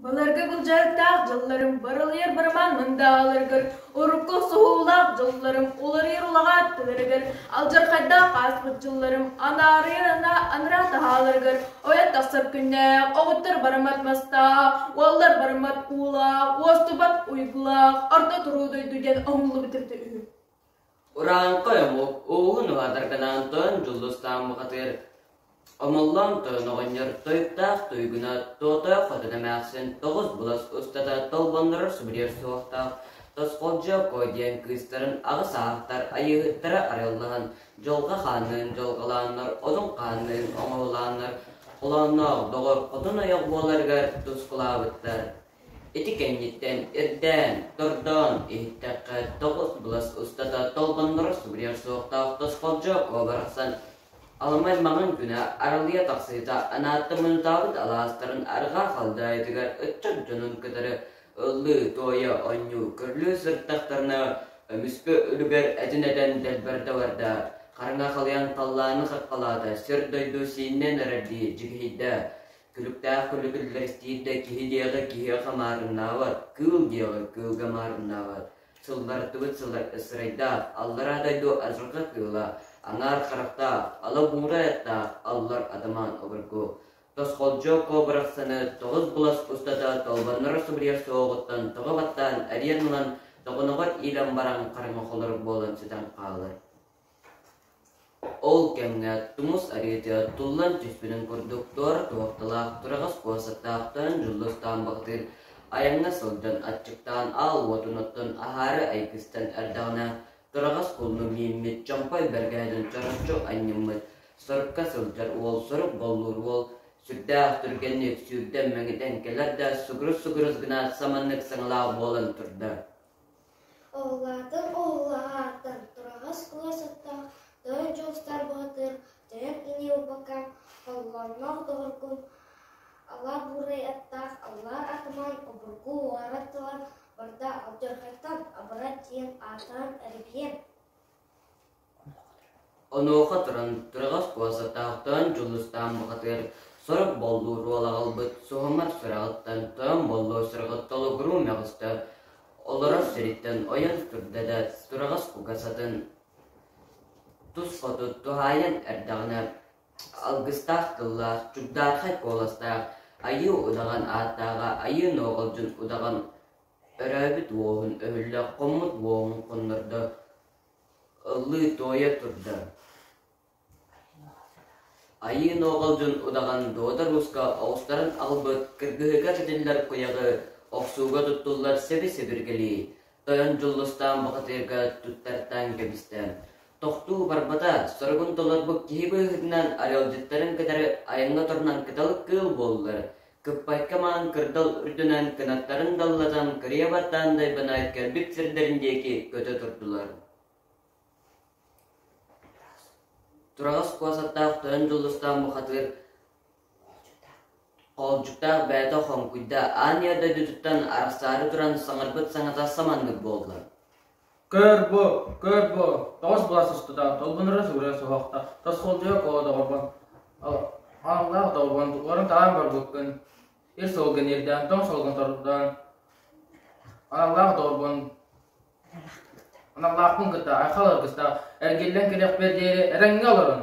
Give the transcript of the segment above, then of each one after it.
Былыргы былдьаһыктаах дьылларым барылыйар барамаан мындааларыгар, урукку охсуһуулаах дьылларым уларыйар улаҕа аттыларыгар, алдьархайдаах ааспыт дьылларым анаарыйар анараа таһааларыгар ойон тахсар күннээх, оҕуттар бараммат мастаах, уоллар бараммат уулаах, уостубат уйгулаах, орто туруу дойду диэн оҥоһуллубут эбитэ үһү. Урааҥхай омук ууһун уһаатаргынаан тойон Дьуллустаан бухатыыр Омоллоон тойон оҕонньор тойуктаах туйгуна Туотойо хотун эмээхсин тоҕус былас устата толбоннорор субуруйар суохтаах Тосхолдьуо Кой диэн кыыстарын аҕыс аахтар айыыһыттара арыаллаһан дьолго хаанныын дьолҕолооннор, одун хаанныын оҥоһулааннар холоонноох доҕор хотун ойох буоларыгар тускулаабыттар. Ити кэнниттэн ирдээн, тордоон иһиттэххэ, тоҕус былас устата толбонноро субуруйар суохтаах тосхолдьо куо барахсан аламай маҥан күнэ аралыйа тахсыыта анааттаммытаабыт алаастарын арҕаа халдаайытыгар ыччат дьонун кытары ыллыы-туойа оонньуу көрүлүү сырыттахтарына көмүскэ үлүгэр этин этэн дэлбэрдэ барда, хараҥа халыйан халлааны хаххалаата, сир-дойду сииннэн эрэрдии дьигиһийдэ. Күлүктээх күлүкүллэристиир да киһи диэҕи киһиэхэ маарыннаабат, кыыл диэҕи кыылга маарыннаабат. Сыллартыбыт сырайдаах, аллараа дойду адьырҕа кыыла, аҥаар харахтаах, ала буура айахтаах аллар атамаан обургу. Тосхолдьо кобрахсаны тоҕус былас устата толбонноро субуруйар суоҕуттан тоҕо баттаан эриэн ылан тоҕоноҕор иилэн баран хараҥа холорук буолан сүтэн хаалар. Ол кэмҥэ тумус арыыта туллан түспүтүн курдук туора туохталаах тураҕас куосаттаах тойон Дьуллустаан баҕатыыр айаҥҥа сылдьан аччыктаан аал уотун оттон аһаары айгыстан эрдэҕинэ тураҕас куллу мииммит чомпой бэргэһэтин чороччу анньыммыт сорукка сылдьар уол сорук боллуур уол сүрдээх түргэнник сүүрдэн мэҥитэн кэлэр да сугурус-сугурус гына саманнык саҥалаах буолан турда. Оҕулаатым оҕулаһаатым, тураҕас кугас аттаах, тойон дьулустар бухатыыр, тойон ини ылбакка, холлоонноох доҕоргун ала буурай аттаах аллаар атыман обургу уорат тылан барда алдьархайтан абырат диэн аатыран эргийэн Онуоха туран тураҕас куосатаах тойон Дьулустаан бухатыыр сорук боллуур уол аҕалбыт суһумар сүрэҕиттэн тойон боллуо сүрэҕи толугуруу мөҕүстэ, олорор сириттэн ойон турда да тураҕас кугас атын тус хоту туһаайан эрдэҕинэ алгыстаах тыллаах, чугдаархай куоластаах Айыы удаҕан ааттааҕа Айыы Нуоҕалдьын удаҕан өрөөбүт уоһун өһүллэ хоммут уоһун хоннордо, ыллыы-туойа турда. Айыы Нуоҕалдьын удаҕан Дуодар ууска оҕустаран аҕалбыт кыргыһыыга кэтиллэр куйаҕы охсууга туттуллар сэби-сэбиргэлии, тойон Дьуллустаан бухатыырга туттартаан кэбистэ. Тохтуу барбата, соругун толорбут киһи быһыытынан арыалдьыттарын кытары айаҥҥа турунан кыталык кыыл буоллулар. Кыппайка маҥан кырдал үрдүнэн кынаттарын даллатан кырыйа баттаан дайбана кэлбит сирдэрин диэки көтө турдулар. Тураҕас куосаттаах тойон Дьулустаан бухатыыр хоолдьуктаах бэйэтэ хоҥкуйда, аан ийэ дойдутуттан арахсаары туран саҥарбыт саҥата саманнык буолла. Көр бу, көр бу, тоҕус былаас устата толбонура суруйа суһуохта, тосхолдьуйа куо доҕорбун, ааллаах доҕорбун уоран таһаан барбыккын, ир суолгун ирдээн, тоҥ суолгун тордоон, аналлаах доҕорбун Аналлаахпын кытта айхал аргыстаах эргиллэн кэлиэхпэр диэри этэҥҥэ олорун.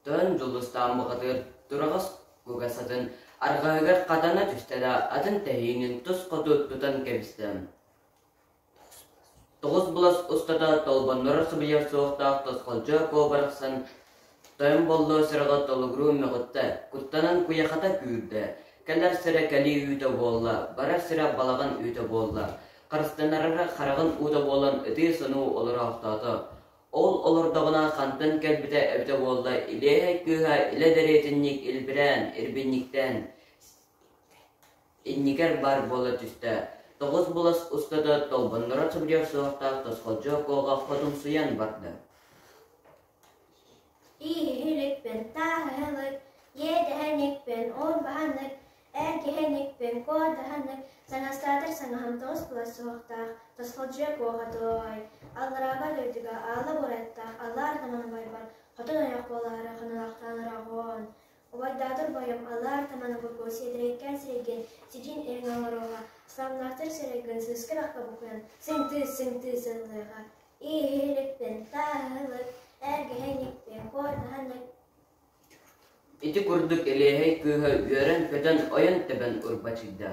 Тойон Дьулустаан бухатыыр тураҕас кугас атын арҕаһыгар хатана түстэ да атын тэһиинин тус хоту тутан кэбистэ. Тоҕус былас устата толбонноро субуйар суохтаах тосхолдьо куо барахсан тойон Боллоо сүрэҕэ толугуруу мөҕүттэ, куттанан куйахата күүрдэ, кэлэр сирэ кэлии үүтэ буолла, барар сирэ балаҕан үүтэ буолла, харыстанарара хараҕын уута буолан ытыы-сонуу олороохтоото. Ол олордоҕуна хантан кэлбитэ эбитэ буолла илиэһэй кыыһа илэ дэриэтинньик илбирээн, ирбинньиктээн Иннигэр баар буола түстэ, тоҕус былас устата толбонноро субуруйар суохтаах тосхолдьуо куоҕа хотумсуйан барда. Ииһиликпин, тааһыһылык, иэдэһэникпин, уорбаһанык, эргиһэникпин, куодаһанык, саҥастаатар саҥаһым тоҕус былас суохтаах, тосхолдьуйа куоҕа туоҕай, алларааба дойдуга аала буораттаах аллаар таман убайбар хотун ойох буолаары хонулаахтаан ороҕуон. Убайдаатар бойом, аллаар таман обургу, сиэдэрэйкээн сирэйгин, сидьиҥ ириҥ оҥоруоҕа, сламнаахтар сирэйгин сыыска бахха букуйан, сыҥтыы, сыҥтыы сыллыаҕа. Ииһиликпин, тааһылык, эргэһиникпин, куордаһанык. Ити курдук Элиэһэй кыыһа үөрэн-көтөн ойон-тэбэн урбачыйда.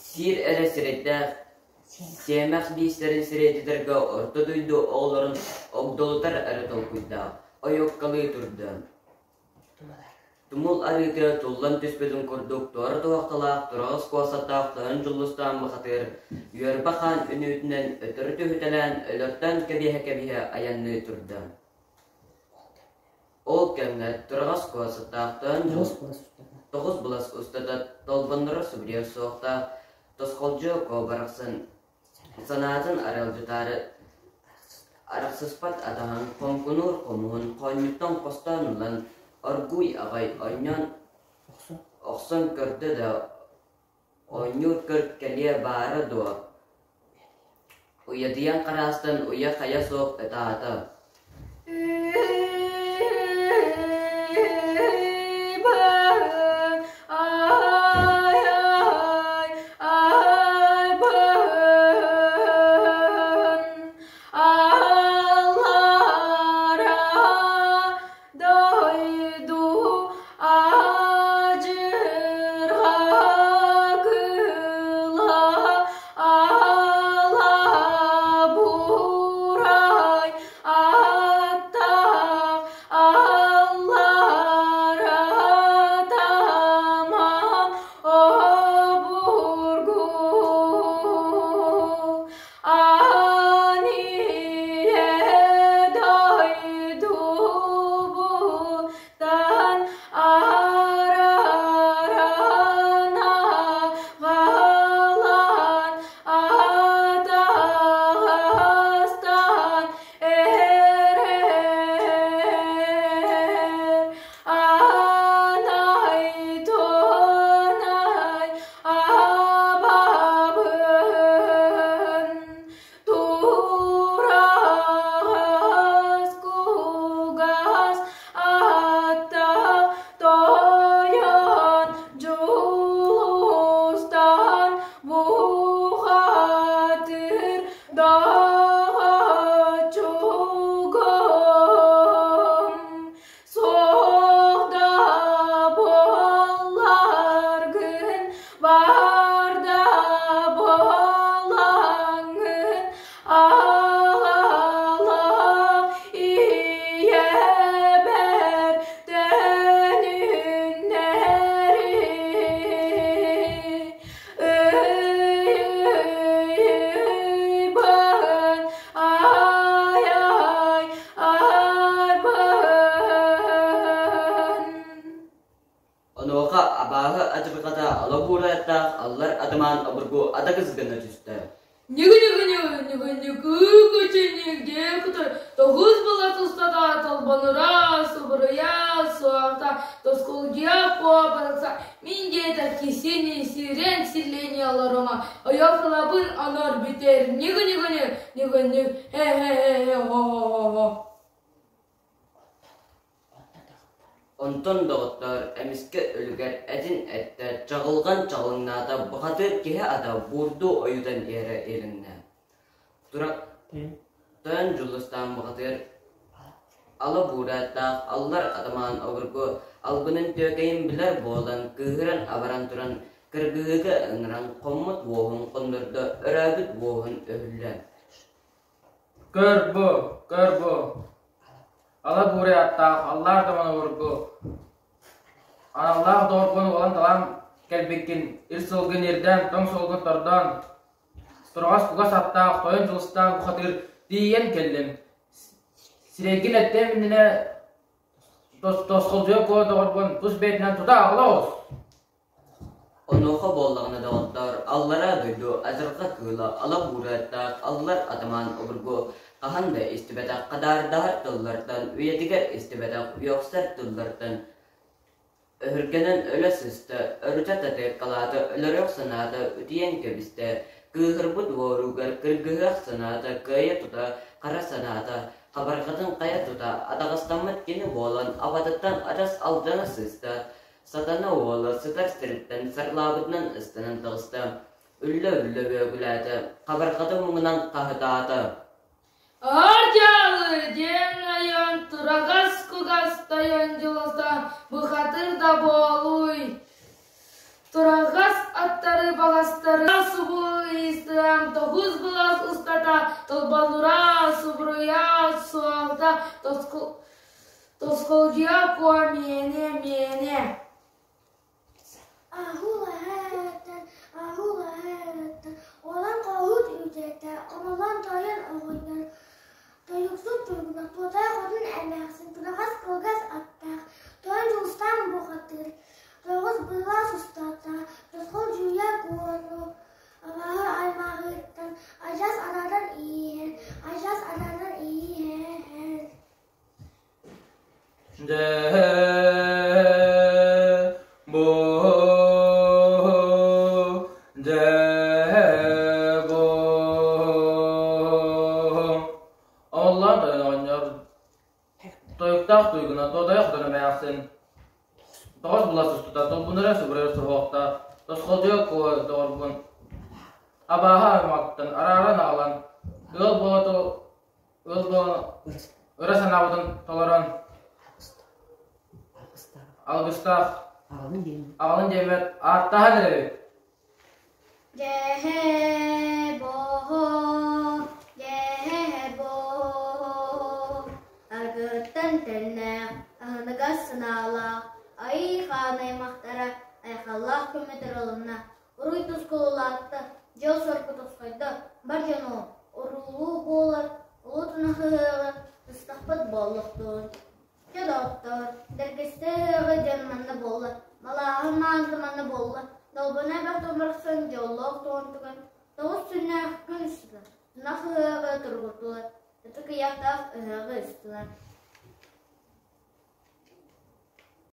Сиир эрэ сирэйдээх, сиэмэх биистэрин сирэйдэтэргэ орто дойду оҕолорун огдолутар эрэ толкуйдаах, ойуоккалыы турда. Тумул арыыта туллан түспүтүн курдук туора туһахталаах тураҕас куосаттаах тойон Дьулустаан бухатыыр үөрбэ хаан үнүүтүнэн өтөрү түһүтэлээн өлөртөөн кэбиһэ-кэбиһэ айанныы турда. Ол кэмҥэ тураҕас куосаттаахтан тоҕус былас устата толбонноро субуруйар суохтаах тосхолдьу куо барахсан санаатын аралдьытаары арахсыспат атаһын хоҥкунуур хомуһун хоонньуттан хостоон ылан оргууй аҕай оонньоон охсон көрдө да оонньуур көр кэлиэ баара дуо уйадыйан хараастан уйа-хайа суох ытаата Дойду адьырҕа кыыла ала бурай аттаах аллара таман обургу Ание дойдубутан арарана галан атаҕастаан эрэр Анай тонай абабын тураҕас кугас аттаах тойон Дьулустаан бухатыр доҕоччугум Суох да буолларгын, бар да буолаҥҥын, аҕалаах ийэбэр төнүннэри. Ый-ый-ыйбын, ай-ай, айбын. Онуоха абааһы адьырҕата ала буурайдаах аллар атамаан обургу адакыс гына түстэ. Ньыгы-ньыгы-ньыгы-ньыгы-ньыгы-ньыгы тоҕус былас устата толбонура, субуруйа, суохта, тоскулдьуйа куобарса, мин диэтэх кисини сирэн силлиэни олорума, ойох ылабын онор бүтэр, ньыгы-ньыгы-ньы, ньыгы-ньыг, хе-хе-хе-хе, хо-хо-хо-хо. Онтон доҕоттоор, эмискэ өлүгэр этин эттэ, чаҕылҕан чаҕылыҥнаата, бухатыыр киһи ата буурдуу ойутан иһэрэ иһилиннэ. Тойон Дьулустаан бухатыыр ала буурааттаах аллар атамаан обургу албынын түөкэйин билэр буолан, кыыһыран-абаран туран кыргыһыыга ыҥыран хоммут уоһун хоннордо, өрөөбүт уоһун өһүллэ. Көр бу, көр бу, ала буурай аттаах аллаах даман обургу, аналлаах доҕоргун уолан-талаан кэлбиккин, ир сылгын ирдээн, тоҥ суолгун тордоон, тураҕас кугас аттаах тойон дьулустаан бухатыыр тиийэн кэллим. Сирэйгин эттэм иннинэ тосхолдьуйа куо доҕорбун тус бэйэтинэн тута аҕала оҕус. Онуоха буоллаҕына доҕоттоор, аллараа дойду адьырҕа кыыла ала буураттаах аллар атамаан обургу хаһан да истибэтэх хадаардаһар тыллартан, үйэтигэр истибэтэх үөхсэр тыллартан өһүргэнэн өлө сыста, өрүтэ татыаккалаата, өлөрүөх санаата утуйан кэбистэ, кыыһырбыт уоругар кыргыһыах санаата кыайа тута хара санаата. Хабарҕатын хайа тута атаҕастаммыт кини буолан абатыттан адьас алдьана сыыста, сатана уола сытар сириттэн сарылаабытынан ыстанан таҕыста, үллэ-үллэ үөгүлээтэ, хабарҕатын муҥунан хаһытаата. Ардьаалы диэн айан тураҕас кугас тойон дьулустаан бухатыр да буолуй Тураҕас аттары баҕастары субу ыйыстыам тоҕус былас устата толбонура субуруйа суолта тосхолдьуйа куо миэнэ миэнэ Аһулаһыттан, аһулаһыттан, уолан хоһуут үүтэтэ, омолон тойон оҕонньор, тойуксут туйгуна, туотай хотун эмээхсин, тураҕас кылгас аттаах, тойон дьулустаан бухатыыр, тоҕус былаас устата, тосхол дьүүйэ куону, абааһы аймаҕыттан, адьас ананан иһэн, адьас ананан иһэн. Дьэ бу дьэ бу Оллоон тойон оҕонньор тойуктаах туйгуна туотайах дьон эмээхсин тоҕус булас устута толбунара субурар суһуохта тосхолдьуйа куо доҕорбун абааһы аймаҕыттан арааран аҕалан ыал буола Ыал буолан ыра санаабытын толорон алгыстаах аҕалын диэммэт ааттаһан эрэбит. Дьэһэ боһо, дьэһэ боһо, аргыттан тэннээх, аһыныгас санаалаах, айыы хаан аймахтара айхаллаах көмөтөр ылынна, Уруй тускулулаатта, дьол-соргу тосхойдо, бар дьону уруулуу буолар улуу тунах ыһыаҕы быстахпыт буоллохтуун. Дьэ доҕоттоор, дэргэстэ ыһыаҕы дьон манна буолла, малааһын маанта манна буолла, Долбуна эбэх барахсан дьоллоох туонтугар тоҕус сүннээх күн устата тунах ыһыаҕы тургутулар, ытык ыйаахтаах ыһыаҕы ыстылар.